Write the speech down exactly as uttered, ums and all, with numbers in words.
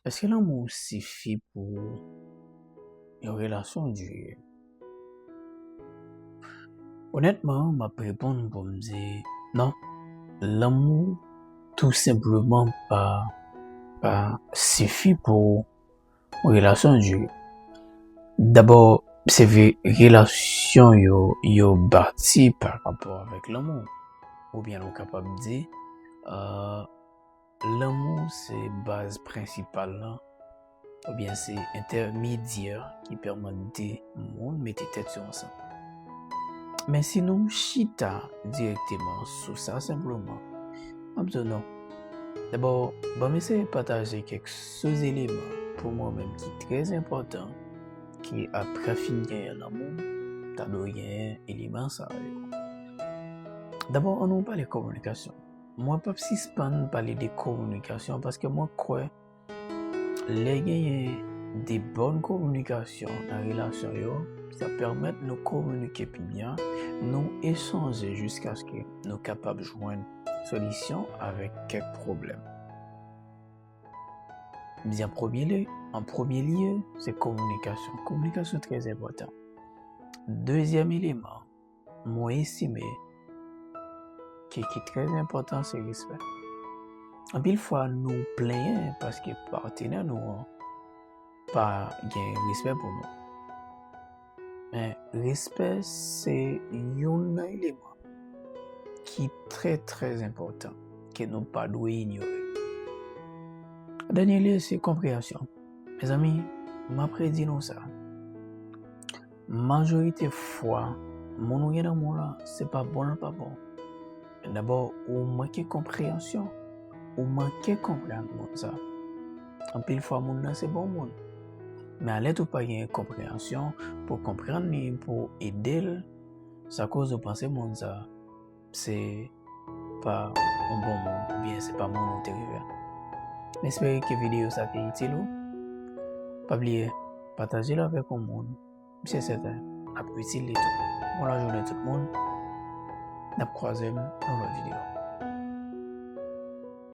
Èske lanmou sifi pou yon relasyon dire? Onètman, m ap reponn pou m di non. Lanmou tou senpleman pa, pa sifi pou yon relasyon dire. Dabò, se vre, relasyon yo, yo bati pa rapò avèk lanmou. Oubyen nou kapab di, euh, lanmou se baz prensipal lan, oubyen se entèmedyè ki pèmèt de moun mete tèt yo ansanm. Men si nou chita dirèkteman sou sa senpleman, m ap di w non. Dabò, ban m eseye pataje kèk sou-eleman pou mwen menm ki trè enpòtan, ki apre fin genyen lanmou, ta dwe genyen eleman sa yo. Dabò, ann nou pale kominikasyon. Mwen p ap sispann pale de kominikasyon paske mwen kwè lè genyen de bòn kominikasyon nan relasyon yo, sa pèmèt nou kominike pi byen, nou echanje jiskaske nou kapab jwenn solisyon avèk kèk pwoblèm. M di an premye lye, an premye lye, se kominikasyon. Kominikasyon trè enpòtan. Dezyèm eleman, mwen estime ke ki trè enpòtan se respè. Anpil fwa nou plenyen paske patenè nou an pa gen respè pou nou. Men respè se youn nan eleman ki trè, trè enpòtan ke nou pa dwe inyore. Dènye lye se konpreyansyon. Mezanmi, m ap redi nou sa. Majorite fwa, moun ou gen nan moun lan, se pa bon l pa bon. Dabò, ou manke konpreyansyon, ou manke konprann moun sa. Anpil fwa, moun nan se bon moun. Men alèt ou pa gen konpreyansyon pou konprann li, pou ede l, sa koz ou panse moun sa se pa yon bon moun, oubyen se pa moun ou te reve a. M espere ke videyo sa te itil ou. Pa bliye, pataje l avèk yon moun. M se sèten, n ap itil li tou. Bon lajounen tout moun. N ap kwaze m nan lòt videyo.